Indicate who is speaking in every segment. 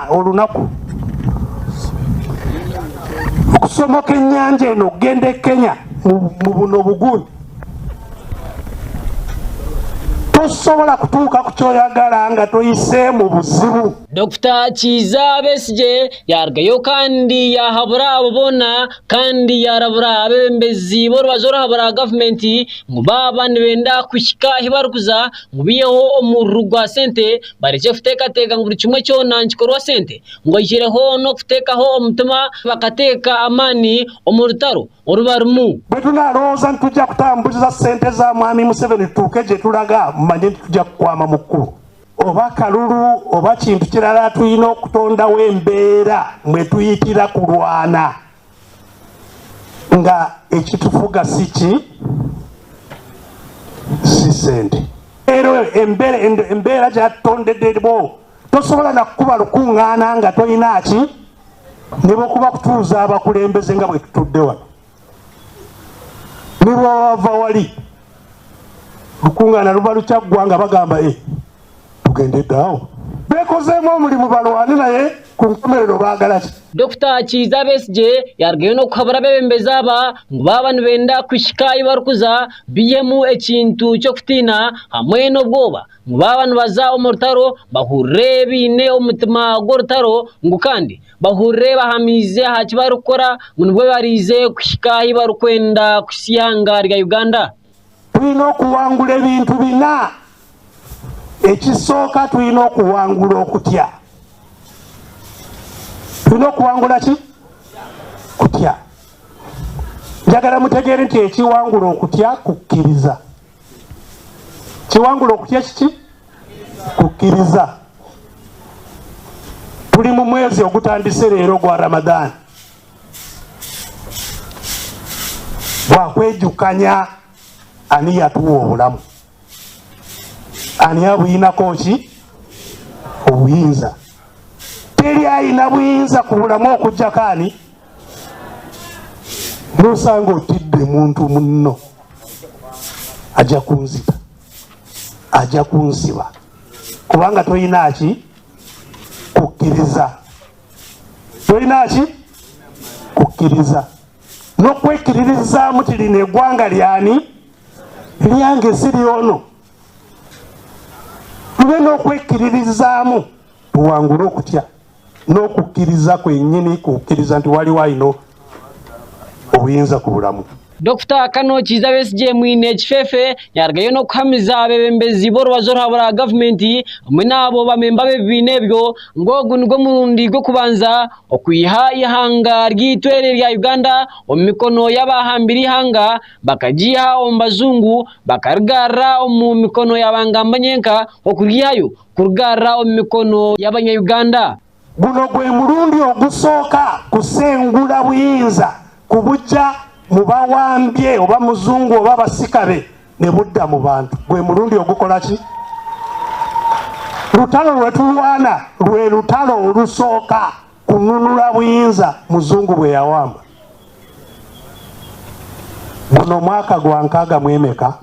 Speaker 1: Olunaku okusomoka ennyanja eno okugenda e Kenya mu buno obugundi tosobola kutuuka ku kyoyagala nga toyise mu buzibu.
Speaker 2: Dokita Kiiza Besigye yaarugayo kandi yaahabura abo boona kandi yaarabura abeebembezi b'orubaju oruhabura gavumenti ngu baaba nibenda kuhika ahu barikuza ngu baiheho omururu gwa sente barekye kuteekateeka ngu buri kimwe kyona nikikorwa sente ngu oihireho n'okuteekaho omutima bakateeka amaani omu rutaro oru barimu.
Speaker 1: Bwe tunarowooza nti tujja kutambuza sente za Mwami Museveni tutuuke gye turaga, mumanye nti tujja kukwama mu kkubo. Oba kalulu oba kintu kirala twine okutondawo embeera mwe tuyitira kulwana nga ekitufuga si ki? Si sente. Leero embeera gyatutondeddewo tosobola na kukuba lukungaana nga tolina ki? Ne bwekuba kutuuza abakulembeze nga bwe tutudde wano, ne bwewava wali lukungaana luba lukyaggwa nga bagamba e tugende ddaawo. Beekozeemu omulimu balwane naye ku nkomerero baagala ki?
Speaker 2: Dokita Kiiza Besigye yaarugayo n'okuhabura abeebembezi aba ngu baaba nibenda kuhika ahu barikuza baihemu ekintu ky'okutiina hamwe n'obwoba ngu baaba nibaza omu rutaro bahurire baine omutima gw'orutaro ngu kandi bahurire bahamiize aha ki barikukora ngu nibwo baraije kuhika ahu barikwenda kuhitsya eihanga rya Uganda.
Speaker 1: Twine okuwangura ebintu bina. Ekisooka twine okuwangura okutya. Twine okuwangura ki? Kutya. Njagala mutegeere nti ekiwangura okutya kukkiriza. Kiwangula okutya kiki? Kukkiriza. Tuli mu mwezi ogutandise leero ogwa Ramadhan, gwa kwejukanya ani yatuwa obulamu, ani abuyinako ki obuyinza. Teri ayina buyinza ku bulamu okujjako ani? Nosanga otidde muntu munno ajja kunzita, ajja kunsiba, kubanga tolina ki kukkiriza, tolina ki kukkiriza n'okwekkiririzaamu ti lino eggwanga lyani lyange si lyono. Tube n'okwekkiririzaamu tuwangule okutya n'okukkiriza kwennyini kukkiriza nti waliwo alina obuyinza ku bulamu.
Speaker 2: Dokita Kano Kiiza Besigye Mwine Kifefe yarugayo n'okuhamiza abeebembezi b'orubaju oruhabura gavumenti hamwe n'abo bamemba b'ebibiina ebyo ngu ogu nigwo murundi gw'okubanza okwiha eihanga ryaitu eri erya Uganda omu mikono y'abahambire eihanga bakagiiha omu bajungu bakarigarura omu mikono ya bangambanyenka okuryihayo kurugarra omu mikono y'abanya-Uganda.
Speaker 1: Guno gwe murundi ogusooka kusengula buyinza kubugya mu bawambye oba muzungu oba basika be ne budda mu bantu. Gwe murundi ogukola ki? Lutalo lwe tulwana lwe lutalo olusooka kununula buyinza muzungu bwe yawamba. Guno mwaka gwa 64?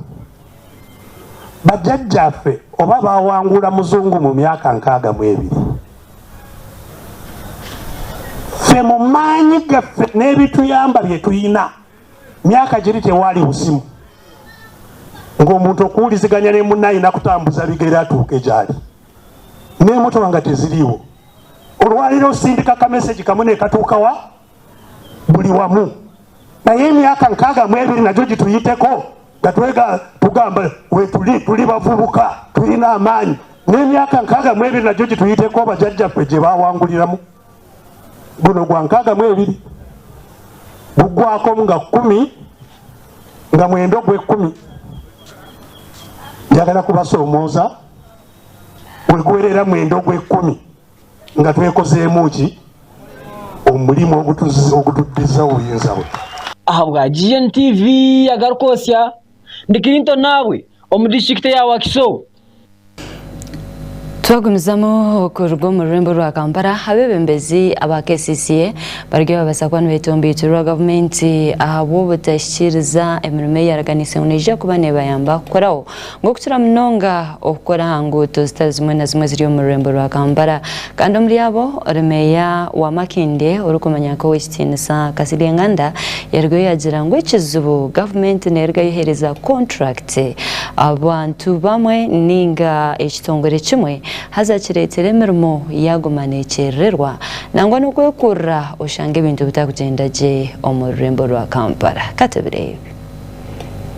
Speaker 1: Bajjajjaffe oba bawangula muzungu mu myaka 62. Ffe mu maanyi gaffe n'ebituyamba bye tulina, myaka giri tewaali busimu ng'omuntu okuwuliziganya ne munne alina kutambuza bigere atuuke gy'ali, n'emotoka nga teziriiwo. Olwaleero osindika kamesegi kamu ne katuuka wa buli wamu, naye emyaka 62 nagyo gituyiteko nga twega tugamba wetuli tuli bavubuka tulina amaanyi, n'emyaka 62 nagyo gituyiteko bajjajjaffe gye bawanguliramu. Guno gwa 62 gugwako nga 10 nga 9 ogw'ekumi. Njagala kubasoomooza weguwerera 9 ogw'ekumi nga twekozeemu ki omulimu ogutuddiza obuyinza bwe.
Speaker 2: Ahabwa GNTV agarikwotsya, ndi Clinton Naabwe omu disiturikiti eya Wakiso.
Speaker 3: Twagumizamu okuruga omu rurembo rwa Kampala, abeebembezi aba KCCA bariyo nibabaasa kuba nibetomboitirwa gavumenti ahabw'obutahikiiriza emirimo ei yaraganiise ngu neija kuba neebayamba kukoraho ngu okukira munonga okukora aha nguuto zitari zimwe na zimwe eziri omu rurembo rwa Kampala. Kandi omuri abo, ori meeya wa Makindye orikumanywa nka Owekitiinisa Kasirye Nganda yarugayo yaagira ngu ekizibu gavumenti neeruga eyohereza kontrakiti abantu bamwe ninga ekitongore kimwe haza kireetera emirimo yaaguma neekyerererwa nangwa n'okwekurura oshanga ebintu bitakugyenda gye omu rurembo rwa Kampala. Ka tubireebe.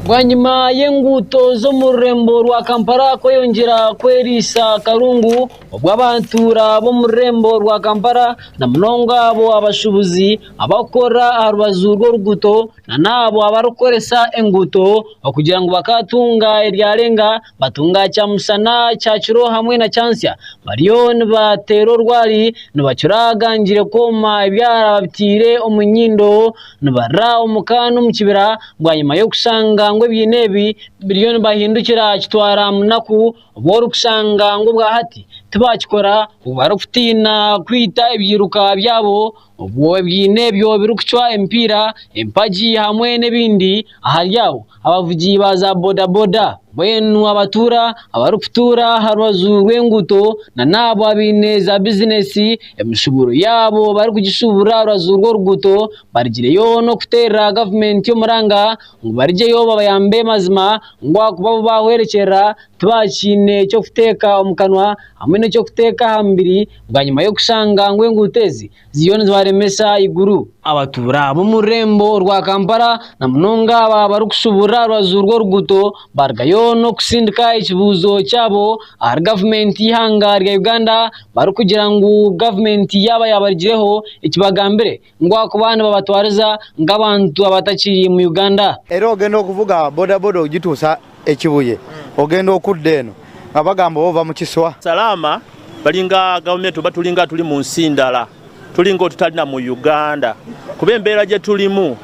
Speaker 2: Bwanyima y'enguuto z'omu rurembo rwa Kampala kweyongyera kweriisa karungu, obwo abantuura b'omu rurembo rwa Kampala na munonga abo abashuubuzi abarikukora aha rubaju rw'oruguuto na n'abo abarikukoresa enguuto okugira ngu bakaatunga eryarenga batunga kyamushana kyakiro hamwe na kyansya bariyo nibateera orwari nibacura gangire kwoma ebyara babiteire omu nyindo nibarira omu ka n'omu kibira bwanyima y'okushanga ngu ebiina ebi biriyo nibahindukira kitwara munaku obu orikushanga ngu obwahati tibakikora barikutiina kwita ebyiruka byabo Obwo ebiina ebyo birikucwa emipiira, empagi hamwe n'ebindi ahari abo abavugi ba za bodaboda. Mbwenu abatuura abarikutuura aha rubaju rw'enguuto na n'abo abaine za bizinesi emishuuburo yaabo barikugishuubura aha rubaju rw'oruguuto barugireyo n'okuteerera gavumenti omuranga ngu barugyeyo babayambe mazima ngu ahakuba bo baahwerekyerera tibakiine ky'okuteeka omu kanwa hamwe n'eky'okuteeka aha mubiri bwanyima y'okushanga ngu enguuto ezi ziriyo nizibaremesa iguru. Abatuura b'omu rurembo rwa Kampala na munonga abo abarikushuburira aha rubaju rw'oruguuto barugayo n'okutsindika ekibuuzo kyabo ahari gavumenti y'eihanga rya Uganda barikugira ngu gavumenti yaaba yaabarugireho ekibagambire ngu ahakuba nibabatwariza nk'abantu abatakiri mu Uganda.
Speaker 4: Era ogenda okuvuga bodaboda ogituusa e Kibuye ogenda okudda eno nga bagamba oba ova mu kiswa.
Speaker 5: Salaama balinga gavumenti oba tulinga atuli mu nsi ndala, tulinga otutalina mu Uganda kuba embeera gye tulimu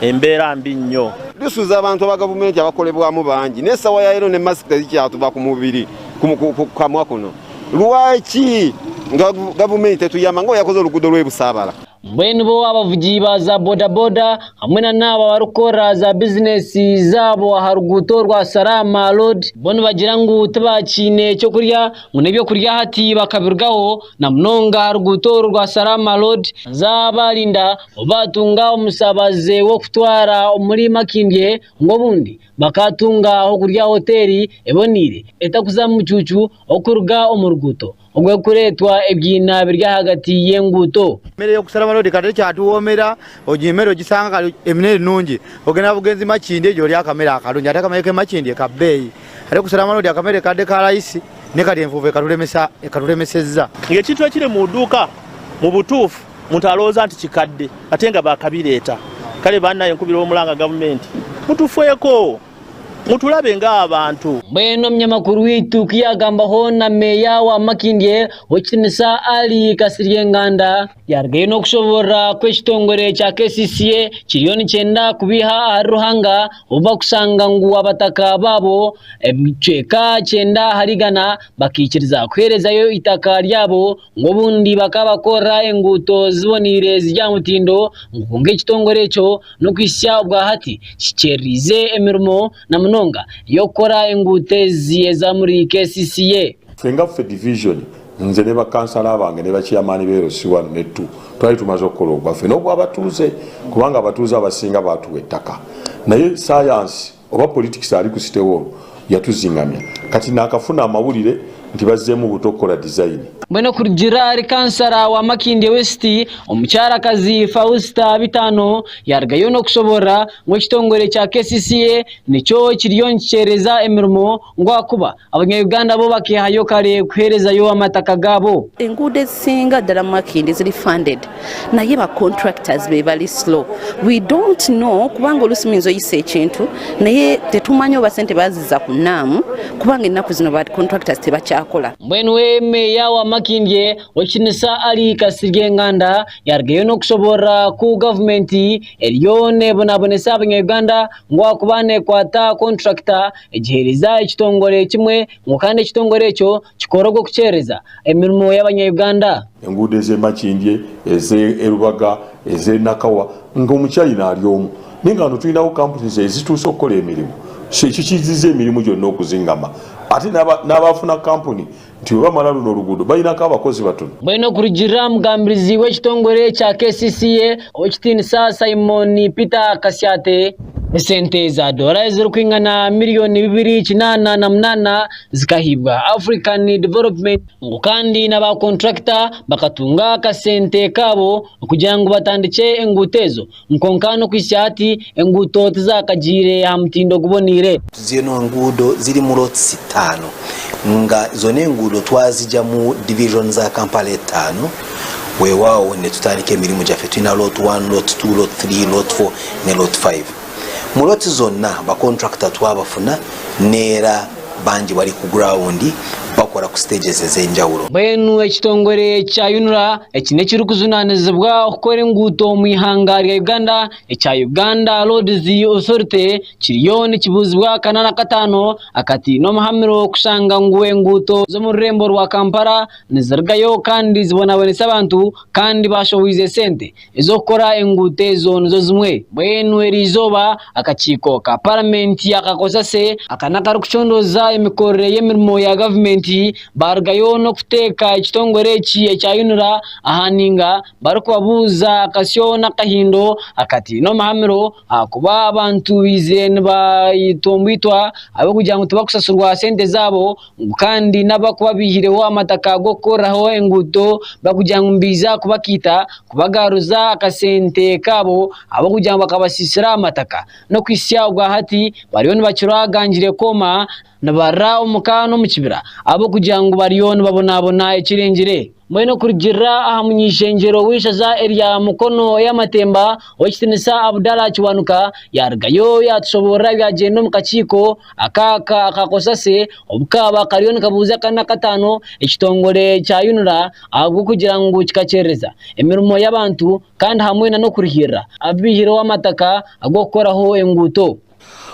Speaker 5: embeera mbi nnyo.
Speaker 6: Dusuza abantu aba gavumenti abakolebwamu bangi n'esawa ya leero ne masiki tezikyatuva ku mubiri ku kamwa kuno. Lwaki nga gavumenti tetuyamba nga bweyakoze oluguudo lw'e Busaabala?
Speaker 2: Mbwenu bo abavugi ba za bodaboda hamwe na n'abo abarikukora za bizinesi zaabo aha ruguuto rwa Salaama Road bo nibagira ngu tibakiine ky'okurya ngu n'ebyokurya hati bakabirugaho na munonga aha ruguuto oru rwa Salaama Road haza baarinda obu baatunga omusaabaze w'okutwara omuri Makindye ngu obundi bakaatunga ah'okurya hoteeri eboneire etakuzamu mucuucu okuruga omu ruguuto. Ogw'okureetwa ebiina biri ahagati y'enguuto.
Speaker 4: Emere y'okusarama road kati ekyatuwoomera, ogyo emere ogisanga kare emere nungi, ogenda bugenzi Makindye egyo orya akamere akarungi ate akamere ke Makindye ka beeyi. Ate kusarama road akamere kadde ka rahisi naye kati enfuufu ekaturemesa ekaturemesezza.
Speaker 5: Ng'ekintu ekiri mu dduuka mu butuufu omuntu alowooza nti kikadde ate nga baakabireeta. Kale bannaye nkubira omulanga gavumenti mutufeeko. Mutulabe ng'abantu.
Speaker 2: Mbwenu omunyamakuru waitu ku yaagambaho na meeya wa Makindye, Ow'ekitiinisa Ali Kasirye Nganda, yaarugayo n'okushoboorora ku ekitongore kya KCCA kiriyo nikyenda kubiiha ahari Ruhanga obu bakushanga ngu abataka baabo ebicweka kyenda ahari igana bakaikiriza kuheerezayo eitaka ryabo ngu obundi bakaabakorera enguuto ziboneire ziri aha mutindo ngu kwonka ekitongore ekyo n'okuhitsya obwa hati kikyerereize emirimo na munonga ey'okukora enguuto ezi eza muri KCCA.
Speaker 7: Ffe nga ffe division nze ne bakansala bange ne bakyeyamaani ba LC one ne two twali tumaze okukola ogwaffe n'ogwabatuuze kubanga abatuuze abasinga baatuwa ettaka naye sayansi oba politics ali ku City Hall yatuzingamya kati nakafuna amawulire nti bazzeemu buto okukola design.
Speaker 2: Mbwenu okurugiirira ahari kansara wa Makindye West, omukyarakazi Fausta Bitaano yarugayo n'okushoborora ngu ekitongore kya KCCA nikyo kiriyo nikikyereza emirimo ngu ahakuba abanya Uganda bo bakehayo kare kuheerezayo amataka gaabo.
Speaker 8: Enguudo ezisinga ddala mu Makindye ziri funded naye ba contractors be bali slow. We don't know kubanga oluusi muyinza oyisa ekintu naye tetumanyi oba sente baziza ku naamu kubanga ennaku zino ba contractors tebakyakola. tekyakola.
Speaker 2: Mbwenu we Meeya wa Makindye, Owekitinisa Ali Kasirye Nganda yarugayo n'okushoboorora ku gavumenti eriyo nebonabonesa abanya-Uganda ngu ahakuba nekwata konturakita egiheereza ekitongore kimwe ngu kandi ekitongore ekyo kikora ogw'okukyereza emirimo y'abanya-Uganda.
Speaker 7: Enguudo ez'e Makindye, ez'e Rubaga, ez'e Nakawa nga Omuchina ari omu. Naye nga wano tulinawo companies ezituuse okukola emirimu so ekyo kiziza emirimu gyonna okuzingama ate n'abafuna kampuni nti bwe bamala luno oluguudo balinako abakozi batono.
Speaker 2: Mbwenu okurugiirira aha mugambirizi w'ekitongore ekya KCCA, Owekitiinisa Simon Peter Kasyate, esente za doora ezirikwingana miriyoni 288 zikahiibwa African Development ngu kandi na ba konturakita bakatunga akasente kaabo kugira ngu batandikye enguuto ezo. Nkonka n'okuhitsya hati enguuto tizakagiire aha mutindo guboneire.
Speaker 9: Zino enguudo ziri mu lots itaano nga zona enguudo twazigya mu division za Kampala etaano weewaawo netutandika emirimu gyaffe. Tulina lot one, lot two, lot three, lot four ne lot five. Mu lot zonna ba contractor twabafuna neera bangi bari ku ground bakora ku stages ez'enjawulo.
Speaker 2: Mbwenu ekitongore kya UNRA eki n'ekirikujunaanizibwa okukora enguuto omu ihanga rya Uganda ekya Uganda Roads Authority kiriyo nikibuuzibwa akana n'akataano akataine omuhamiro kushanga ngu enguuto z'omu rurembo rwa Kampala nizirugayo kandi zibonabonesa abantu kandi bashohoize sente ez'okukora enguuto ezo nizo zimwe. Mbwenu eriizooba akakiiko ka Paramenti akakozese aka n'akarikucondooza emikorere y'emirimo ya gavumenti baarugayo n'okuteeka ekitongore eki ekya UNRA aha ninga barikubabuuza akasyo n'akahindo akataine omuhamiro ahakuba abantu baizire nibaitombwitwa ahabw'okugira ngu tibakusasurwa sente zaabo ngu kandi n'abarikuba baihireho amataka g'okukoreraho enguuto barikugira ngu nibaija kubakiita kubagaruza akasente kaabo ahabw'okugira ngu bakabasiisira amataka. N'okuhitsya obwa hati bariyo nibakira agangire kooma nibarira omu ka n'omu kibira ahabw'okugira ngu bariyo nibabonabona ekirengire. Mbwenu okurugiirira aha muny'eishengyero w'eishaza erya Mukono ey'amatemba, Ow'ekitiinisa Abdallah Kiwanuka yaarugayo yaatushoboorora ebyagyenda omu kakiiko aka aka COSASE obu kaaba kariyo nikabuuza akana kataano ekitongore kya UNRA ahabw'okugira ngu kikakyerereza emirimo y'abantu kandi hamwe n'okurihiirira abaihireho amataka ag'okukoraho enguuto.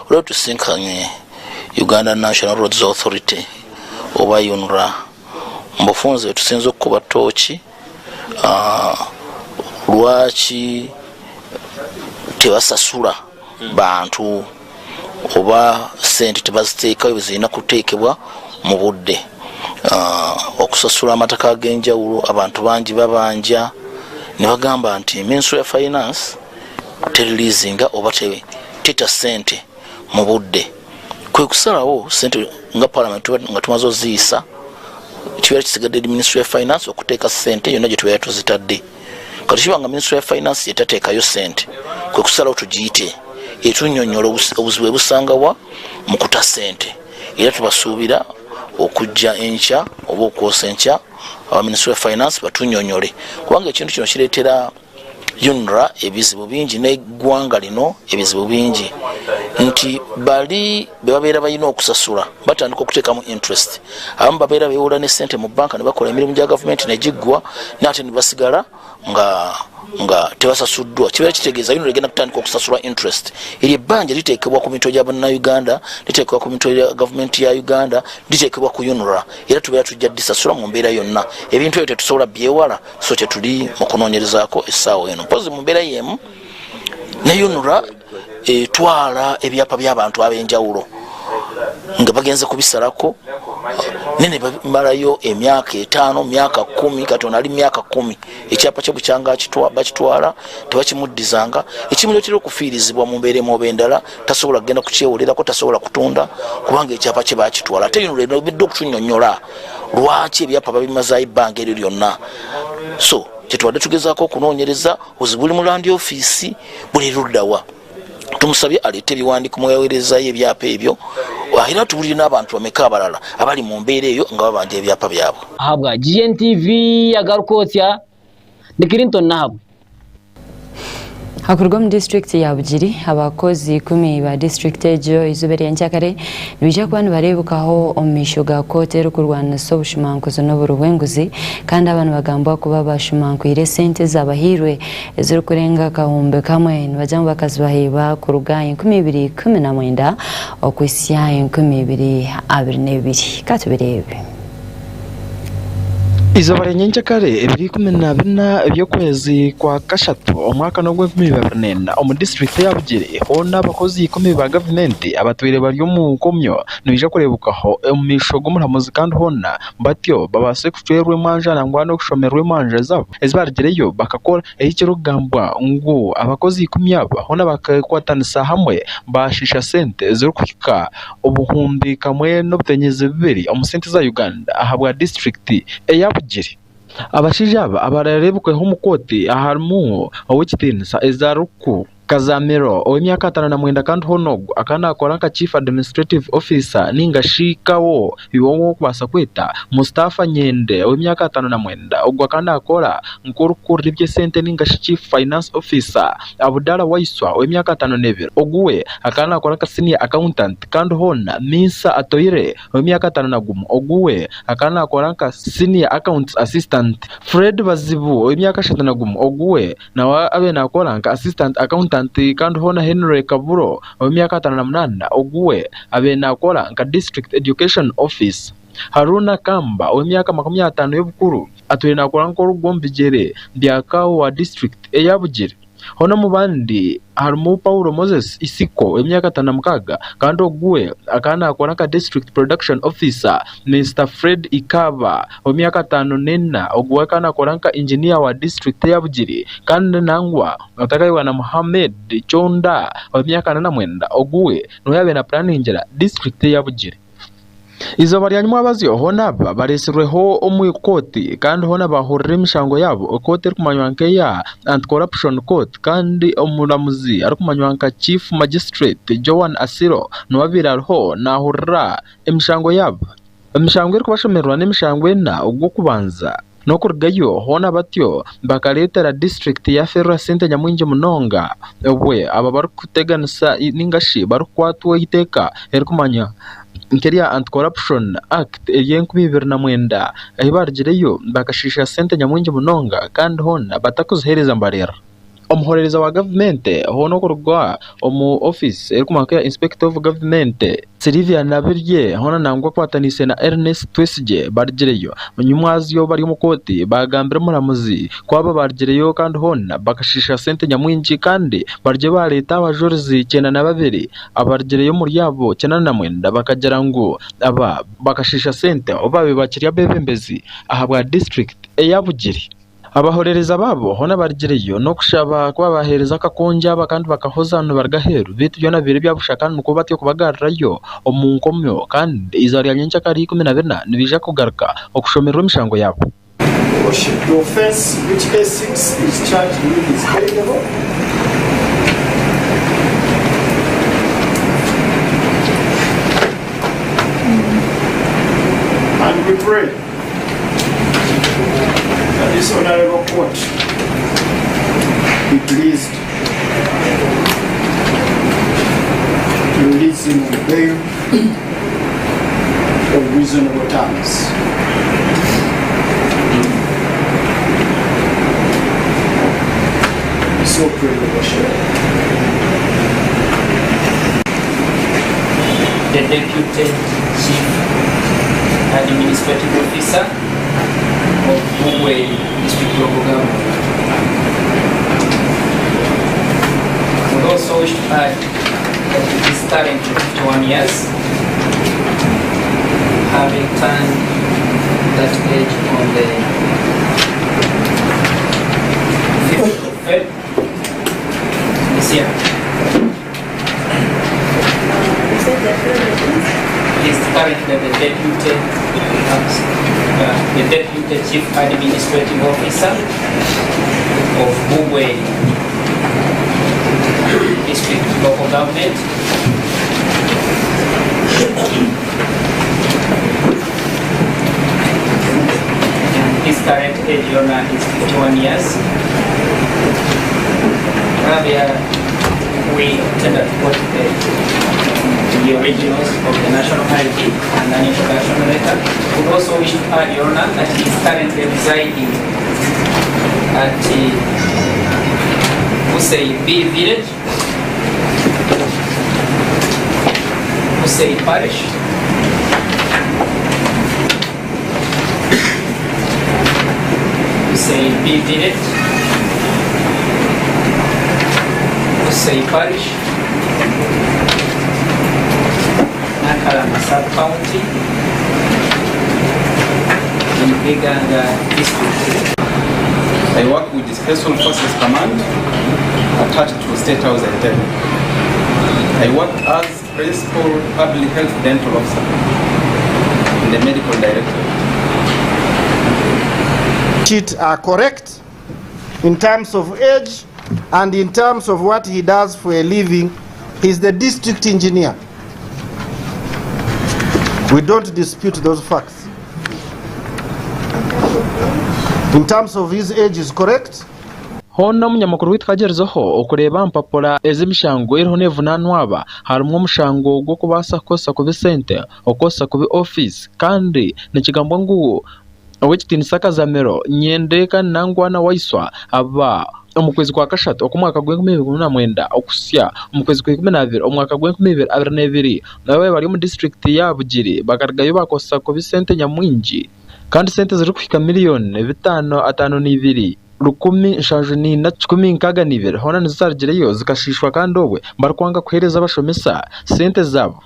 Speaker 10: Olwaleero tusisinkanye Uganda National Roads Authority oba UNRA mubufunze tusinze okukuba tooki lwaki tebasasula bantu oba sente tebaziteekayo wezirina kuteekebwa mubudde. Okusasula amataka agenjawulo abantu bangi babanja nebagamba nti Ministry ya Finance terilizinga oba teta sente mu budde kwe kusalawo sente nga parliament nga tumaze oziyisa kibeera kisigadde eri ministry ya finance okuteeka sente yonna gyetubeera tuzitadde kati kiba nga ministry ya finance yetateekayo sente kwe kusalawo tugiyite etunyonyola obuzibu ebusangawa mu kuta sente era tubasuubira okujja enkya oba okwosa enkya aba ministry ya finance batunyonyole kubanga ekintu kino kireetera UNRA ebizibu bingi n'eggwanga lino ebizibu bingi nti bali bebabeera balina okusasula batandika okuteekamu interest abamu babeera bewola ne sente mu banka ne bakola emirimu gya gavumenti negiggwa naate ne basigala nga nga tebasasuddwa kibeera kitegeeza UNRA egenda kutandika okusasula interest eryo ebbanja liteekebwa ku mitwe gya bannayuganda liteekebwa ku mitwe gya gavumenti ya uganda liteekebwa ku UNRA era tubeera tujja disasula mu mbeera yonna ebintu ebyo tetusobola byewala so kyetuli mu kunoonyerezaako essaawa eno mpozi mu mbeera y'emu ne unra etwala ebyapa by'abantu ab'enjawulo nga bagenze kubisalako naye nebamalayo emyaka etaano myaka kumi kati ono ali myaka kumi ekyapa kye bukyanga bakitwala tebakimuddizanga ekimuleetera okufiirizibwa mu mbeera emu oba endala tasobola kugenda kukyewolerako tasobola kutunda kubanga ekyapa kye bakitwala ate unra ebedde okutunyonyola lwaki ebyapa babimazaayo ebbanga eryo lyonna so kyetubadde tugezaako okunoonyereza obuzibu buli mu land ofiisi buli luddawa tumusabye aleete ebiwandiiko mweyawerezayo ebyapa ebyo era tubulire n'abantu bameka abalala abali mu mbeera eyo nga babanja ebyapa byabwe
Speaker 2: Ahabwa GNTV agaruka otsya ni Clinton Nahabwe.
Speaker 3: Hakuruga omu disiturikiti ya Bugiri, abakozi ikumi ba disiturikiti egyo eizooba erya nkyakare nibaija kuba nibareebekaho omu maisho ga kooti erikurwanisa obushumankuzi n'oburi bw'enguzi kandi aba nibagambwa kuba bashumankwire esente ezabahairwe ezirikurenga akahumbi kamwe nibagira ngu bakazibaheebwa kuruga aha 2019 okuhitsya aha 2022. Katubireebe.
Speaker 11: Eizooba rya nyencakare ebiro 14 eby'okwezi kwa kashatu omwaka n'ogw'enkumi ibiri n'ena omu disiturikiti eya Bugiri hoona abakozi ikumi ba gavumenti abatwire bari omu nkomyo nibaija kureebukaho omu maisho g'omuramuzi kandi hoona batyo babaase kucwerwa emanja nangwa n'okushomerwa emanja zaabo ezi barugireyo bakakora ekirikugambwa ngu abakozi ikumi aba hoona bakekwatanisa hamwe baashiisha sente ezirikuhika obuhumbi kamwe n'obutenyezi bubiri omu sente za Uganda ahabwa disiturikiti eya Bugiri. Abashaija aba abarareebekweho omu kooti harimu ow'ekitiinisa Ezaruku Kazamiro ow'emyaka 59 kandi hoona ogu akaba naakora nka Chief Administrative Officer ninga shi CAO iwe ou orikubaasa kweta Mustafa Nyende ow'emyaka 59 ogu akaba naakora nk'orikukurira eby'esente ninga shi Chief Finance Officer Abudala Waiswa ow'emyaka 52 ogu we Akaba naakora nka senior accountant kandi hoona Minsa Atoire ow'emyaka 51 ogu we akaba naakora nka senior accounts assistant. Fred Bazibu ow'emyaka 31 ogu we nawe abaire naakora nka assistant accountant kandi hoona Henry Kaburo ow'emyaka 58 ogu we abaire naakora nka district education office. Haruna Kamba ow'emyaka 50 y'obukuru atwire naakora nk'orikuba omu bigyere bya CAO wa district eya Bugiri. Hoona omu bandi harimu Paulo Moses Isiko ow'emyaka 56 kandi ogu we akaba naakora nka District Production Officer, Mister Fred Ikaaba ow'emyaka 54 ogu we akaba naakora nka Engineer wa disiturikiti eya Bugiri kandi nangwa otakayebwa na Muhammed Chonda ow'emyaka 49 ogu we niwe yaabaire na puraningira disiturikiti eya Bugiri. Eizooba rya nyimwabazyo hoona aba bareetsirweho omu kooti kandi hoona baahurira emishango yaabo. Ekooti erikumanywa nk'eya Anti-Corruption Court kandi omuramuzi arikumanywa nka Chief Magistrate Joan Aciro niwe abaire ariho naahurira emishango yaabo. Emishango erikubashomererwa n'emishango ena, ogw'okubanza n'okurugayo hoona batyo bakareetera disiturikiti yaafeerwa sente nyamwingi munonga obwe aba barikuteganisa ninga shi barikukwatwa eiteeka eririkumanywa nk'erya Anti Corruption Act ery'enkumi ibiri na mwenda ahi baarugireyo bakashiisha sente nyamwingi munonga kandi hoona batakuziheereza mbarira. Omuhorereza wa gavumenti hoona okuruga omu ofiisi erikumanywa nka eya Inspector of Government, Sylvia Nabirye hoona nangwa akwataniise na Ernest Twesigye barugireyo nyimwazyo bari omu kooti baagambira omuramuzi ku aba barugireyo kandi hoona bakashiisha sente nyamwingi kandi barugye baareeta abajurizi 92 abarugireyo omuri abo 99 bakagira ngu aba bakashiisha sente obu baabaire bakiri abeebembezi ahabwa disiturikiti eya Bugiri. Abahorereza baabo hoona barugireyo n'okushaba ku babaheereza akakonjo aba kandi bakahoza nibaruga aheeru beitu byona bibaire ebya busha kandi nikwo batyo kubagarurayo omu nkomyo kandi eizooba rya nyencakare 14 nibaija kugaruka okushomerwa emishango yaabo.
Speaker 12: Worship, the offence which A6 is charged with is bailable. And we pray that this honorable court be pleased to release him on bail on reasonable terms. So pray, Your Worship.
Speaker 13: The Deputy Chief Administrative Officer of Bugweri District Local Government. I would also wish to add that he is currently 51 years, having turned that age on the 5th of Feb this year. He is currently the deputy, the deputy chief administrative officer of Bugweri District Local Government. And his current age, Your Honor, is 51 years. Earlier, we tendered forth the, the originals of the national ID and an introduction letter. We also wish to add, Your Honor, that he is currently residing at Busei B Village, Busei Parish, Busei B Village, Busei Parish, Nakalama Sub-County, in Iganga District.
Speaker 14: I work with the Special Forces Command attached to State House Entebbe. I work as Principal Public Health Dental Officer in the Medical Directorate.
Speaker 15: Sheet are correct in terms of age and in terms of what he does for a living. He's the district engineer. We don't dispute those facts. In terms of his age is correct.
Speaker 11: Hoona omunyamakuru waitu kagyerizeho okureeba aha mpapura ez'emishango eriho nevunaanwa aba, harimu omushango gw'okubaasa kukozesa kubi sente, okukozesa kubi ofiisi kandi nikigambwa ngu Ow'ekitiinisa Kazamiro, Nyende kandi nangwa na Waiswa aba omu kwezi kwa kashatu okw'omwaka gw'enkumi ibiri ikumi na mwenda okuhitsya omu kwezi kwa ikumi n'abiri omwaka gw'enkumi ibiri abiri n'ebiri nabo bari omu disiturikiti ya Bugiri bakarugayo baakozesa kubi sente nyamwingi kandi sente zirikuhika miriyoni bitaano ataano n'ibiri 1074 162 hoona nizo zaarugireyo zikashiishwa kandi obwo barikwanga kuheereza abashomesa sente zaabo.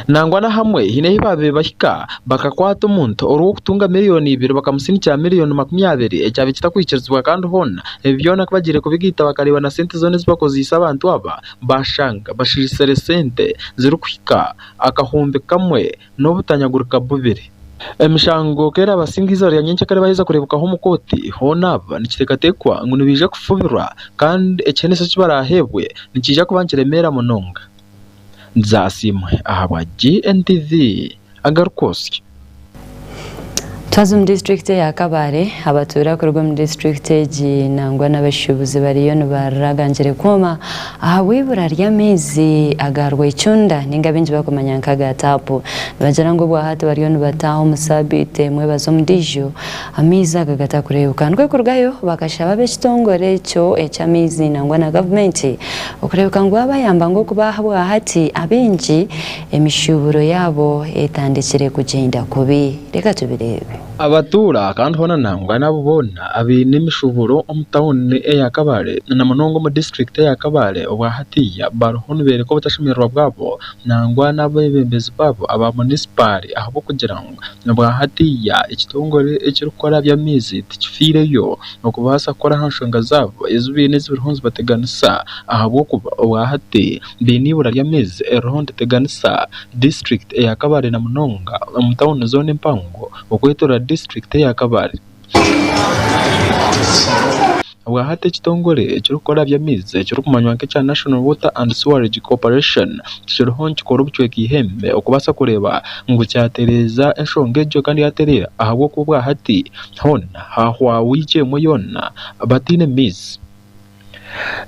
Speaker 11: Nangwa n'ahamwe haine ahu baabaire bahika bakakwata omuntu orw'okutunga miriyoni ibiri bakamusindikira miriyoni 20 ekyabaire kitarikwikirizibwa kandi hoona ebi byona ku bagiire kubigaita bakareeba na sente zoona ezi bakozeise abantu aba baashanga bashiisire sente zirikuhika 1000 n'obutanyagurika bubiri. Emishango ku eraabasinga eizooba rya nyencakare baaheza kureebukaho omu kooti, hoona aba nikiteekateekwa ngu nibaija kufubirwa kandi ekiheneso eki baraaheebwe nikiija kuba nikiremeera munonga. Nzasiimwe ahabwa GNTV agarikwotsya.
Speaker 3: Twaza omu disiturikiti eya Kabale, abatuura kuruga omu disiturikiti egi nangwa n'abashuubuzi bariyo nibarira agangire kwoma ahabw'eibura ry'amaizi aga rwecunda ninga baingi barikumanya nka aga taapu. Nibagira ngu obwahati bariyo nibataaha omu saabiiti emwe baza omu ndiijo amaizi aga gatakureebeka. Nikwo kurugayo bakashaba ab'ekitongore ekyo eky'amaizi nangwa na gavumenti Okureebeka ngu baabayamba ngu okuba ahabwahati abaingi emishuuburo yaabo etandikire kugyenda kubi. Reka tubireebe.
Speaker 11: Abatuura kandi hoona nangwa n'abo boona abaine emishuuburo omu tauni eya Kabale na munonga omu disiturikiti eya Kabale obwa hatiiya bariho nibeereka obutashemererwa bwabo nangwa n'abeebembezi baabo aba munisipaari ahabw'okugira ngu obwa hatiiya ekitongore ekirikukora ahaby'amaizi tikifiireyo okubaasa kukora aha nshonga zaabo ezi baine eziriho nizibateganisa ahabw'okuba obwahati baine eibura ry'amaizi eririho niriteganisa disiturikiti eya Kabale na munonga omu tawuni zoona empango okwetoorora disiturikiti eya Kabale. Obwahati ekitongore ekirikukora aha by'amaizi ekirikumanywa nk'ekya National Water and Sewerage Corporation kiriho nikikora obucweka eihembe okubaasa kureeba ngu kyatereeza enshonga egyo kandi yatereera ahabw'okuba obwahati Hoona haahwa wiiki emwe yoona bataine maizi.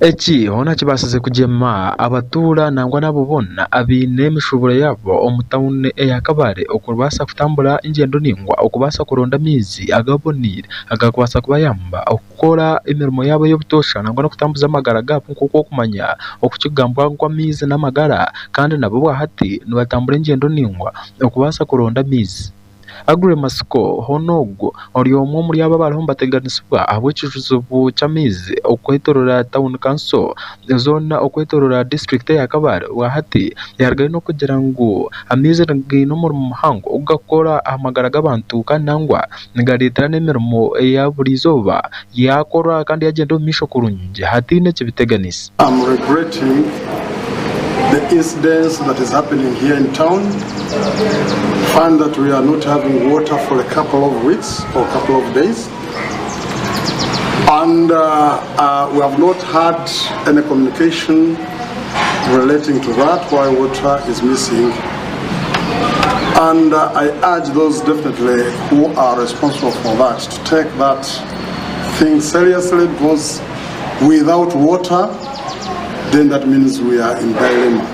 Speaker 11: Eki hoona kibaasize kugyema abatuura nangwa n'abo boona abaine emishuuburo yaabo omu tauni eya Kabale okubaasa kutambura engyendo ndaingwa okubaasa kuronda amaizi agaboneire agakubaasa kubayamba okukora emirimo yaabo ey'obutoosha nangwa n'okutambuza amagara gaabo nk'oku orikumanya okukigambwa ngu amaizi n'amagara kandi nabo obwahati nibatambura engyendo ndaingwa okubaasa kuronda amaizi. Aggrey Matsiko hoona ogwo ori omwe omuri abo abariho nibateganisibwa ahabw'ekizibu ky'amaizi okwetorora tauni kanso zoona okwetorora disiturikiti eya Kabale obwahati yarugayo n'okugira ngu amaizi gaine omurimo muhango ogu garikukora aha magara g'abantu kandi nangwa nigareetera n'emirimo eya buri izooba yaakorwa kandi yaagyenda omu maisho kurungi hataine kibiteganisa.
Speaker 16: I'm regretting the incidents that is happening here in town. Find that we are not having water for a couple of weeks or couple of days. And uh, uh, we have not had any communication relating to that, why water is missing. And uh, I urge those definitely who are responsible for that to take that thing seriously because without water, Then that means we are in dilemma.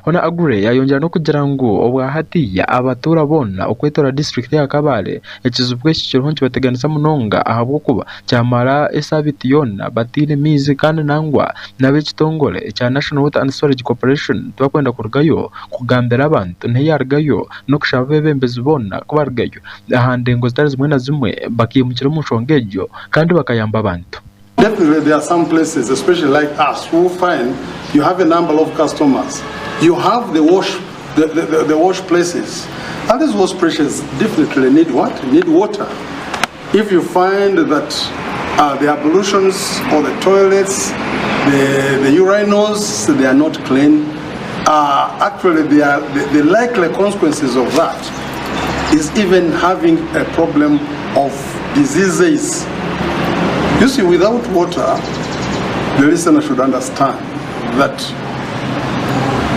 Speaker 11: Hoona Aggrey yayongyera n'okugira ngu obwa hatiiya abatuura boona okwetooroora disiturikiti ya Kabale ekizibu eki kiriho nikibateganisa munonga ahabw'okuba kyamara esaabiiti yoona bataine maizi kandi nangwa n'ab'ekitongore ekya National Water and Sewerage Corporation tibakwenda kurugayo kugambira abantu n'ei yaarugayo n'okushaba abeebembezi boona ku barugayo aha ndengo zitari zimwe na zimwe bakaimukira omu nshonga egyo kandi bakayamba abantu.
Speaker 16: Definitely there are some places especially like us who find you have a number of customers, you have the wash, the, the, the, the wash places and these wash places definitely need what? Need water. If you find that uh, the ablutions or the toilets, the, the urinals, they are not clean, uh, actually they are, the, the likely consequences of that is even having a problem of diseases. You see, without water, the listener should understand that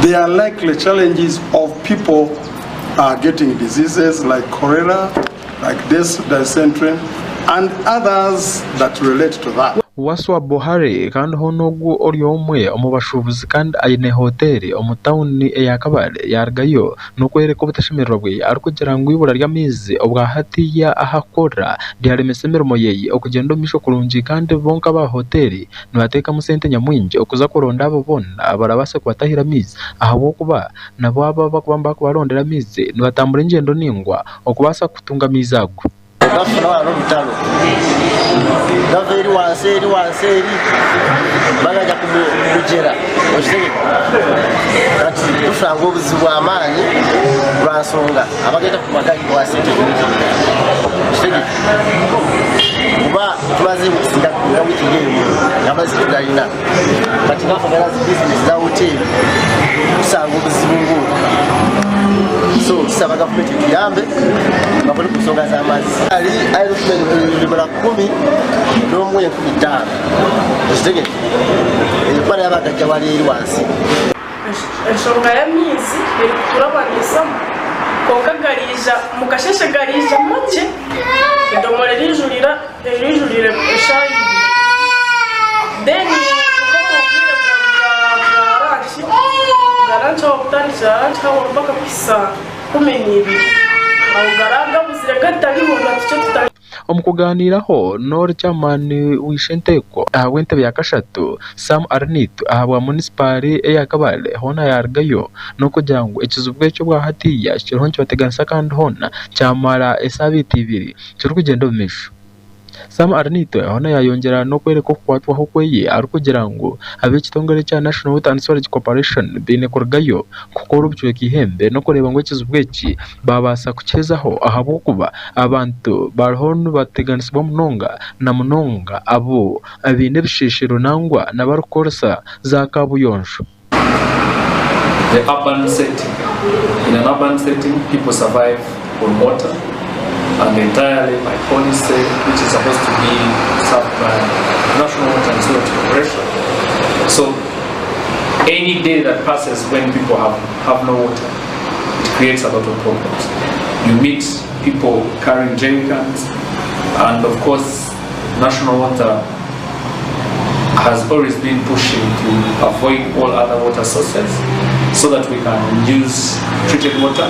Speaker 16: there are likely challenges of people uh, getting diseases like cholera, like this dysentery, and others that relate to that.
Speaker 11: Waswa Buhari kandi hoona ogu ori omwe omu bashuubuzi kandi aine hoteeri omu tauni eya Kabale yaarugayo n'okworeka obutashemererwa bwe arikugira ngu eibura ry'amaizi obwa hatiiya ahu arikukorera ryaremesa emirimo ye okugyenda omu maisho kurungi kandi bo nk'aba hoteeri nibateekamu sente nyamwingi okuza kuronda abo boona abarabaase kubatahira amaizi ahabw'okuba nabo abo abarikuba nibakubarondera amaizi nibatambura engyendo ndaingwa okubaasa kutunga amaizi ago.
Speaker 17: Gafuna wano orutaro gava eri wansi eri wansi eri bagaja kumugyera okitegeka kati tushanga obuzibu bwamaani lwansonga abagenda kumagali kuwa sente nyingi okitegeka kuba tumaze nga wiki ng'emu nga amazzi tugalina kati nga ffe zi bizinesi za hoteeri tusanga obuzibu ng'obwo so tusaba gavumenti etuyambe bakole ku nsonga z'amazzi ali ebidomola kumi n'omu 5000 okitegedde kuba naye abagajja wali eri wansi.
Speaker 18: Enshonga y'amaizi erikuturabanisamu kwonka gariija mukasheshe gariija makye edomora erijurira erijurire eshaaha ibiri then nk'omu bwire bwa ranki bwa ranki aho kutandikira ranki aho mpaka kuhisa 12 aho garaba gabuzire gatariho natukye tutari.
Speaker 11: Omu kugaaniiraho n'ori chairman w'eishenteeko ahabw'entebe ya kashatu, Sam Arinaitwe ahabwa munisipaari eya Kabale hoona yaarugayo n'okugira ngu ekizibu eki obwa hatiiya kiriho nikibateganisa kandi hoona kyamara esaabiiti ibiri kirikugyenda omu maisho. Sam Arinaitwe hoona yaayongyera n'okworeka okukwatwaho kweye arikugira ngu ab'ekitongore ekya National Water and Sewerage Corporation baine kurugayo kukora obucweka eihembe n'okureeba ngu ekizibu eki baabaasa kukihezaho ahabw'okuba abantu bariho nibateganisibwa munonga na munonga abo abaine ebisheeshero nangwa n'abarikukoresa za kaabuyonjo.
Speaker 19: The urban setting. In an urban setting, people survive on water and entirely by policy, which is supposed to be served by National Water and Sewerage Corporation. So any day that passes when people have, have no water, it creates a lot of problems. You meet people carrying jerry cans, and of course, National Water has always been pushing to avoid all other water sources so that we can use treated water.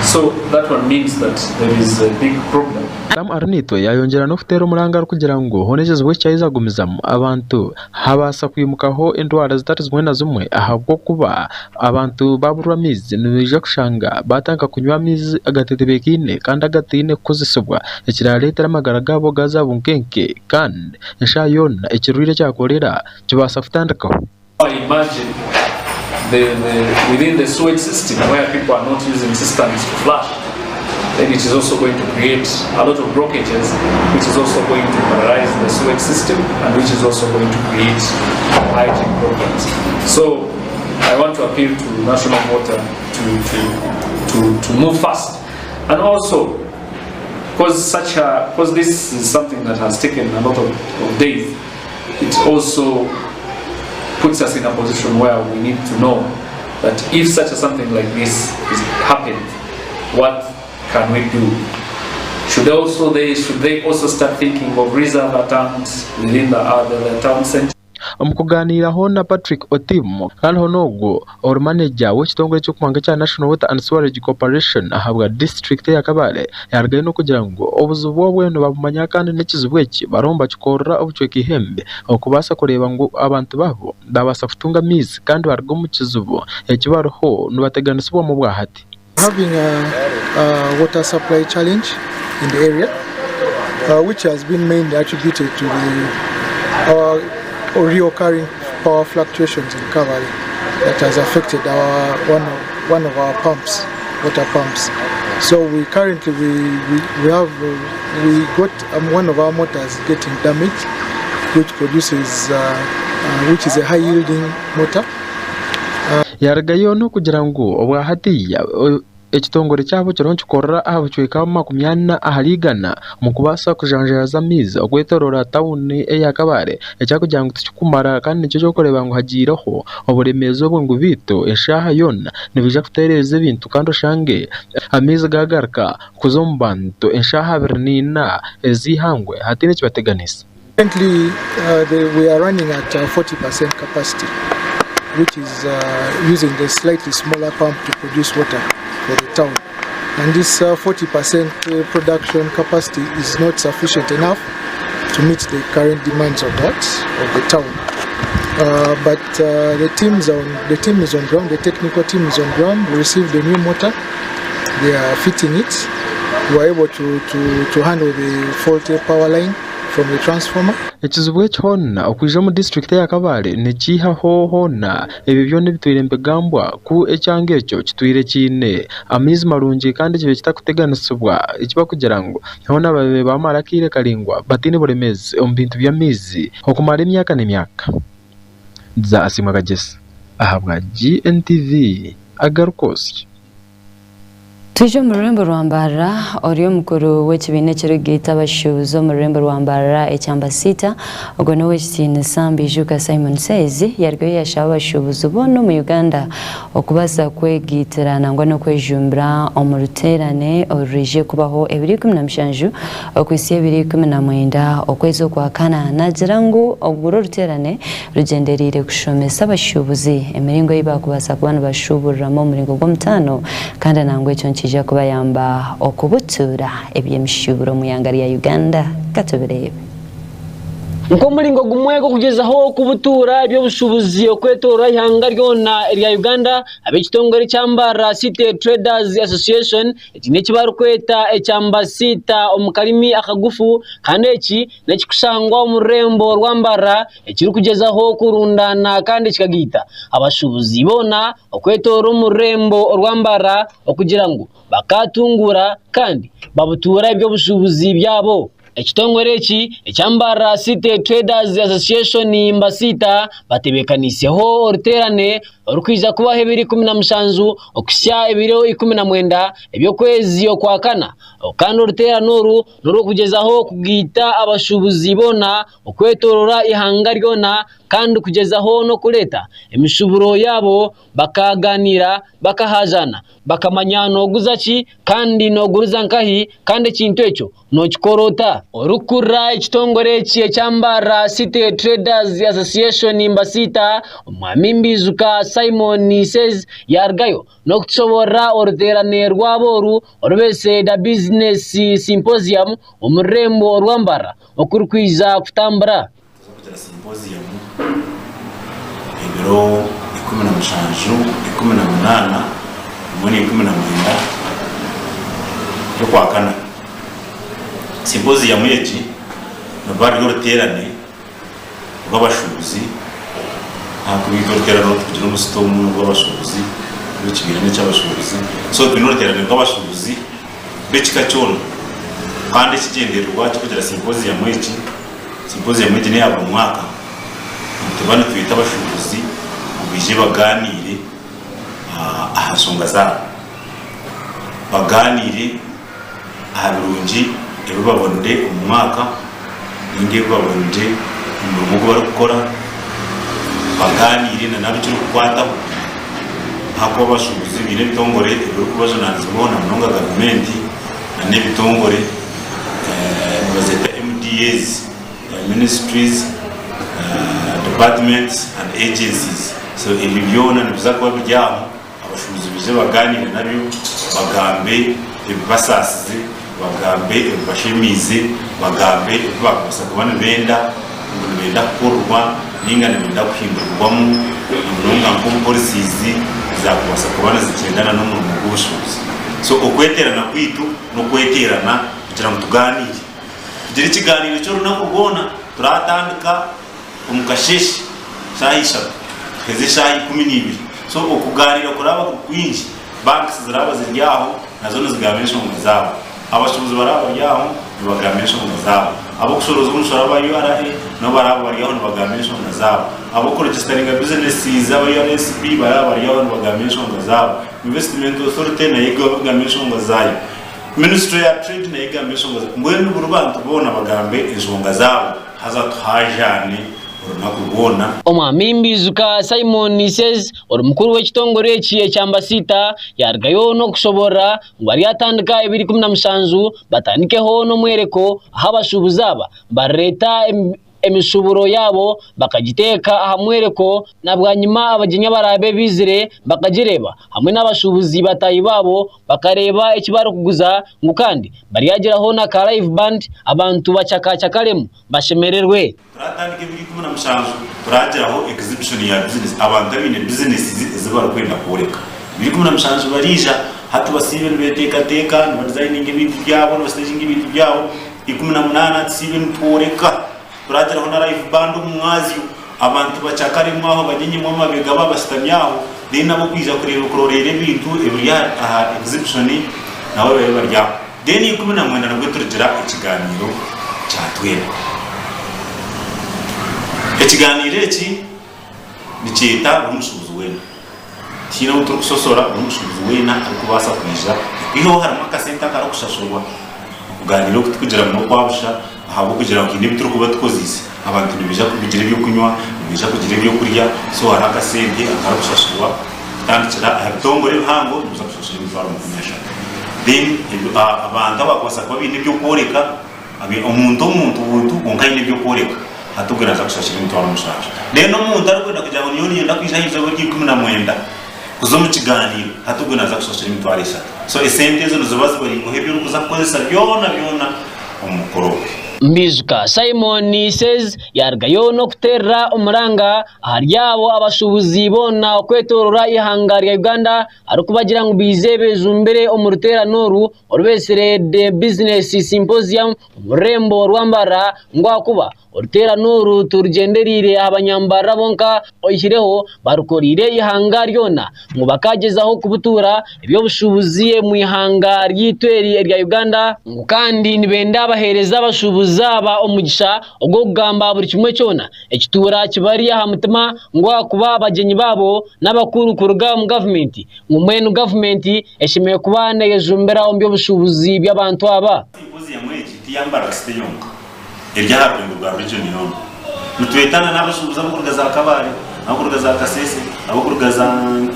Speaker 19: So that one means that there is a big problem.
Speaker 11: Sam Arinaitwe yaayongyera n'okuteera omuranga arikugira ngu hoona ekizibu eki kyaheza kugumizamu abantu habaasa kwimukaho endwara zitari zimwe na zimwe ahabw'okuba abantu baaburwa amaizi nibaija kushanga baatandika kunywa amaizi agatetebeekaine kandi agataine kukozesibwa ekiraareetere amagara gaabo gaaza bunkenke kandi eshaaha yoona ekirwaire kya korera kibaasa kutandikaho.
Speaker 19: Imagine the, the, within the sewage system where people are not using systems to flush, then it is also going to create a lot of blockages, which is also going to paralyze the sewage system and which is also going to create hygiene problems. So I want to appeal to National Water to, to, to, to move fast. And also, because such a, because this is something that has taken a lot of, of days, it also puts us in a position where we need to know that if such a something like this is happened, what can we do? Should also they should they also start thinking of reserve tanks within the, uh, the, the town center?
Speaker 11: Omu kugaaniiraho na Patrick Otim kandi hoona ogwo ori manegya w'ekitongore ky'okuhanga ekya National Water and Sewerage Corporation ahabwa disiturikiti eya Kabale yaarugayo n'okugira ngu obuzibu obwe nibabumanya kandi n'ekizibu eki bariho nibakikorera obucweka eihembe okubaasa kureeba ngu abantu baabo baabaasa kutunga amaizi kandi baruga omu kizibu eki bariho nibateganisibwamu obwahati.
Speaker 20: Having a, a water supply challenge in the area uh, which has been mainly attributed to the our reoccurring power fluctuations in Kabale that has affected our one of, one of our pumps, water pumps. So we currently we, we, we have uh, we got um, one of our motors getting damaged, which produces uh, uh, which is a high yielding motor.
Speaker 11: Yaarugayo n'okugira ngu obwa hatiiya ekitongore kyabo kiriho nikikorera aha bucweka 40 ahari igana omu kubaasa kujanjaaza amaizi okwetoroora tauni eya Kabale ekyarikugira ngu tikikumara kandi nikyo ekirikureeba ngu hagiireho oburemeezi obwo ngu beitu eshaaha yoona nibaija kutereeza ebintu kandi oshange amaizi gaagaruka kuza omu bantu eshaaha 24 ez'eihangwe hataine ekibateganisa.
Speaker 20: Currently uh, the, we are running at 40% uh, capacity which is uh, using the slightly smaller pump to produce water for the town. And this 40% uh, uh, production capacity is not sufficient enough to meet the current demands of that of the town. Uh, but uh, the teams on the team is on ground. The technical team is on ground. We received a new motor. They are fitting it. We were able to, to, to handle the faulty power line from the transformer.
Speaker 11: Ekizibu eki hoona okwija omu disiturikiti eya Kabale nikiihaho hoona ebyo byona ebitwire nibigambwa ku ekyanga ekyo kitwire kiine amaizi marungi kandi kibaire kitakuteganisibwa eki barikugira ngu hoona babaire bamara akaire karaingwa bataine buremeezi omu bintu by'amaizi okumara emyaka n'emyaka. Asiimwe Kagyesi ahabwa GNTV agarikwotsya.
Speaker 3: Twije omu rurembo rwa Mbarara, ori omukuru w'ekibiina ekirikugaita abashuubuzi omu rurembo rwa Mbarara ekya Mbasiita, ogwo n'Owekitiinisa Mbijuka Simon Says yarugayo yashaba abashuubuzi boona omu Uganda okubaasa kwegaitira nangwa n'okwejumbira omu ruteerane oruraije kubaho ebiro 17 okuhitsya ebiro 19 okwezi okwakana. Naagira ngu oru oruteerane Rugyendereire kushomesa abashuubuzi emiringo ei baakubaasa kuba nibashuuburiramu omuringo gw'omutaano kandi nangwa ekyo nikiija kubayamba okubutuura eby'emishuuburo omu ihanga rya Uganda. Ka tubireebe.
Speaker 2: Nk'omuringo gumwe gw'okugyezaho kubutuura eby'obushuubuzi okwetoorora eihanga ryona erya Uganda, ab'ekitongore ekya Mbarara City Traders Association eki n'eki barikweta ekya Mbasiita omu karimi akagufu kandi eki n'ekirikushangwa omu rurembo rwa Mbarara ekirikugyezaho kurundaana kandi kikagaita abashuubuzi boona okwetoorora omu rurembo orwa Mbarara okugira ngu bakaatunguura kandi babutuura eby'obushuubuzi byabo. Ekitongore eki ekya Mbarara City Traders Association, Mbasiita, batebeekaniiseho oruteerane orukwija kubaho ebiro 17 okuhitsya ebiro 19 eby'okwezi Okwakana kandi oruteerane oru n'orw'okugyezaho kugaita abashuubuzi boona okwetoorora eihanga ryona kandi kugyezaho n'okureeta emishuuburo yaabo bakagaaniira bakahajaana bakamanya nooguza ki kandi nooguriza nkahi kandi ekintu ekyo nookikora ota. Orikukurira ekitongore eki ekya Mbarara City Traders Association, Mbasiita, Omwami Mbijuka Simon Says yaarugayo n'okutushoboorora oruteerane rwabo oru orubeetsire The Business Symposium omu rurembo orwa Mbarara oku rurikwija kutambura.
Speaker 21: Tuza kugira symposium ebiro 17, 18 hamwe na 19 by'okwakana. Symposium egi niruba ruri oruteerane rw'abashuubuzi ahakuba itwe oruteerane oru tukugira omu sitowa omu n'orw'abashuubuzi buri kibiina n'eky'abashuubuzi so twine oruteerane rw'abashuubuzi b'ekika kyona kandi ekigyendererwa ky'okugira simpoziyamu egi, simpoziyamu egi n'eya buri mwaka nituba nitweta abashuubuzi ngu baije bagaaniire aha nshonga zaabo, bagaaniire aha birungi ebi babonire omu mwaka ninga ebi babonire omu murimo ogu barikukora, bagaaniire na n'abu kirikukwataho ahakuba abashuubuzi baine ebitongore ebirikubajunaanizibwaho na munonga gavumenti na n'ebitongore nibazeeta MDAs, Ministries, departments and agencies. So ebyo byona nibiza kuba biri aho, abashuubuzi baije bagaaniire nabyo, bagambe ebibasaasize, bagambe ebibashemiize, bagambe ebi baakubaasa kuba nibenda ngu nibenda kukorerwa nainga nibenda kuhindurirwamu na munonga nk'omu policies ezaakubaasa kuba nizigyendana n'omurimo gw'obushuubuzi. So okweteerana kwaitu n'okweteerana kugira ngu tugaaniire. Tugire ekigaaniiro ky'orunaku rwona, turatandika omu kasheeshe shaaha ishatu tuheze eshaaha 12. So okugaaniira kuraba kuri kwingi, banks ziraba ziri aho nazo nizigamba enshonga zaabo, abashuubuzi baraba bari aho nibagamba enshonga zaabo, ab'okushorooza omushoro aba URA nabo baraba bari aho nibagamba enshonga zaabo, ab'okuregisitaringa bizinesis aba URSB baraba bari aho nibagamba enshonga zaabo, Investment Authority nayo egamba enshonga zaayo. Ministry ya trade nayo egambe enshonga zayo mbwenu buri bantu boona bagambe enshonga zaabo haza tuhajaane orunaku rwona.
Speaker 2: Omwami Mbizuka Simon Says ori mukuru w'ekitongore eki ekya Mbasiita yarugayo n'okushoborora ngu baryatandika ebiro 17 batandikeho n'omwereko ahu abashuubuzi aba barireeta emishuburo yaabo bakagiteeka aha mworeko na bwanyima abagyenyi abaraabe baizire bakagireeba hamwe n'abashuubuzi bataahi baabo bakareeba eki barikuguza ngu kandi baryagiraho na ka live band abantu bacakacakaremu bashemererwe.
Speaker 21: Turatandika ebiro 17 turagiraho exhibition ya business abantu abaine businesses ezi barikwenda kworeka. Ebiro 17 bariija hati basiibe nibeteekateeka nibadesigninga ebintu byabo nibastaginga ebintu byabo. 18 tusiibe nitworeka, turagiraho na live band omu mwazyo, abantu bacakaremu aho banyenyemu amabega baaba bashutami aho, then ab'okwija kureeba kuroreera ebintu ebiri aha exhibition nabo babe bari aho. Then 19 nibwo turigira ekiganiiro kya twena. Ekiganiiro eki nikyeta buri mushuubuzi weena. Tihaine ou turikusosora, buri mushuubuzi weena arikubaasa kwija. Okwihaho harimu akasente akarikushashurwa. Okugaaniira oku tikugira ngu n'okwa busha ahabw'okugira ngu haine ebi turikuba tukozeise. Abantu nibaija kugira eby'okunywa, nibaija kugira eby'okurya, so hariho akasente akarikushashurwa kutandikira aha bitongore ebihango nibiza kushashura emitwaro 30. Then abantu abakubaasa kuba baine eby'okworeka, omuntu omuntu buntu kwonka aine eby'okworeka, hati ogwo naaza kushashura emitwaro 7. Then omuntu arikwenda kugira ngu nyowe niinyenda kwija aha izooba erya 19 kuza omu kigaaniiro, hati ogwo naaza kushashura emitwaro eshatu. So esente ezo niziba zibariirweho ebi orikuza kukozesa byona byona omu mukoro ogwe.
Speaker 2: Mbizuka Simon says yarugayo n'okuteerera omuranga ahari abo abashuubuzi boona okwetoorora eihanga rya Uganda arikubagira ngu baije bejumbire omu ruteerane oru orubeetsire The Business Symposium omu rurembo rwa Mbarara ngu ahakuba Oruteerane oru turugyendereire aha banyambarara bonka oihireho barukoreire eihanga ryona ngu bakagyezaho kubutuura eby'obushuubuzi omu ihanga ryaitu eri erya Uganda ngu kandi nibenda baheereze abashuubuzi aba omugisha ogw'okugamba buri kimwe kyona ekituura kibari aha mutima ngu ahakuba abagyenyi baabo n'abakuru kuruga omu gavumenti ngu mbwenu gavumenti eshemereire kuba neyejumbira omu by'obushuubuzi by'abantu aba.
Speaker 21: Simpoziyamu egi tiyambara City yonka. eri aha rwengo rwa region yoona. Nitwetana n'abashuubuzi abarikuruga za Kabale, abarikuruga za Kasese, abarikuruga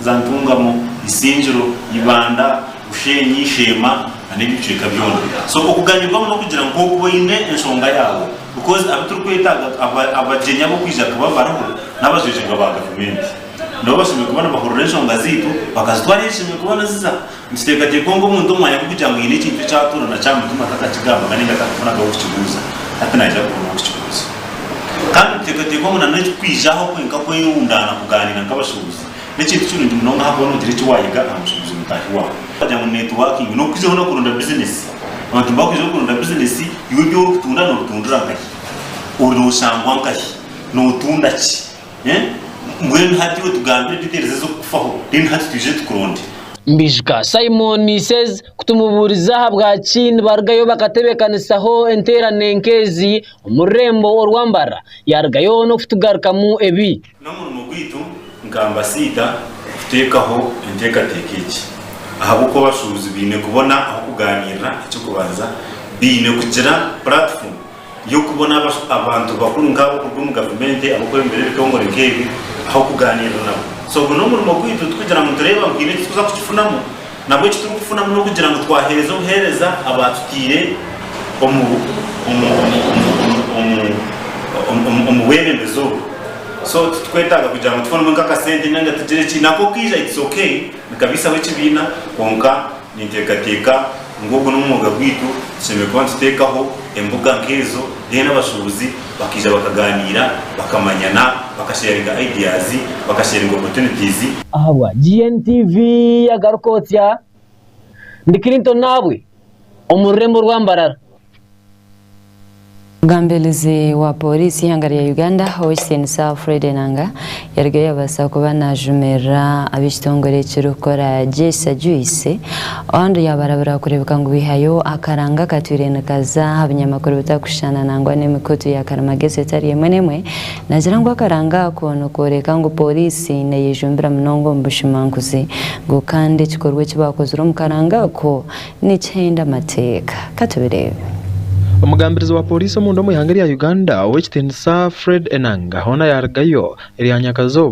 Speaker 21: za Ntungamo, Isingiro, Ibanda, Bushenyi, Sheema na n'ebyo bicweka byona. So okuganyirwamu n'okugira ngu nk'oku oine enshonga yaawe because abu turikwetaaga abagyenyi ab'okwija kuba bariho n'abajwekyerwa ba gavumenti. Nabo bashemereire kuba nibahurira enshonga zaitu bakazitwara ahu zishemereire kuba niziza. Nikiteekateekwa ngu omuntu omu mwanya gw'okugira ngu haine ekintu eki atuura na kyamutuma atakakigambaga nainga atakafunaga ow'okukibuuza, hati naija kubona ow'okukibuuza. Kandi nituteekateekwa ngu nan'ekikwijaho kwenka kwerundaana kugaaniira nk'abashuubuzi n'ekintu kirungi munonga ahakuba noogira eki waayega aha mushuubuzi mutaahi waawe. Bagira ngu networking n'okwijaho n'okuronda bizinesi. Abantu nibakwijaho kuronda bizinesi, iwe ebi orikutunda noobitundira nkahi? Nooshangwa nkahi? Nootunda ki? Mbwenu hati iwe tugambire details ezirikukufaho then hati twije tukuronde.
Speaker 2: Mbijuka Simon says kutumubuuriza ahabwaki nibarugayo bakatebekanisaho enteerane nk'ezi omu rurembo orwa Mbarara, yarugayo n'okutugarukamu ebi.
Speaker 21: N'omurimo gwaitu nka Ambasiida kuteekaho enteekateeka egi ahabw'okuba abashuubuzi baine kubona ah'okugaaniirira eky'okubanza, baine kugira platform y'okubona abantu bakuru nk'abarikuruga omu gavumenti abarikwebembera ebitongore nk'ebi ah'okugaaniirira nabo. So ogwo n'omurimo gwaitu tikugira ngu nitureeba ngu haine eki turikuza kukifunamu, nabwo eki turikufunamu n'okugira ngu twaheereza obuheereza abaatutaire omu omu omu omu omu omu omu bwebembezi obu. So titukwetaaga kugira ngu tufunemu nk'akasente ninga tugire ki, nako kaija it's okay nikabiisaho ekibiina kwonka ninteekateeka ngu ogu n'omwoga gwaitu tushemereire kuba nituteekaho embuga nk'ezo then abashuubuzi bakaija bakagaaniira, bakamanyana, bakasharinga ideas, bakasharinga opportunities.
Speaker 2: Ahabwa GNTV agaruka otsya, ndi Clinton Naabwe omu rurembo rwa Mbarara.
Speaker 3: Omugambirizi wa Pooriisi y'eihanga rya Uganda, Ow'ekitiinisa Fred Enanga yarugayo yabaasa kuba najumirira ab'ekitongore ekirikukora Jesa Juice ondi yabarabura kureebeka ngu baihayo akaranga akatwire nikaza aha binyamakuru bitakushushana nangwa n'emikutu ya karimagezi etari emwe n'emwe. Nagira ngu akaranga ako nikooreka ngu Pooriisi neyejumbira munonga omu bushumankuzi ngu kandi ekikorwa eki baakozire omu karanga ako Nikihenda amateeka. Katubireebe.
Speaker 11: Omugambirizi wa Pooriisi omunda omu ihanga erya Uganda, Ow'ekitiinisa Fred Enanga hoona yaarugayo erya nyakazooba.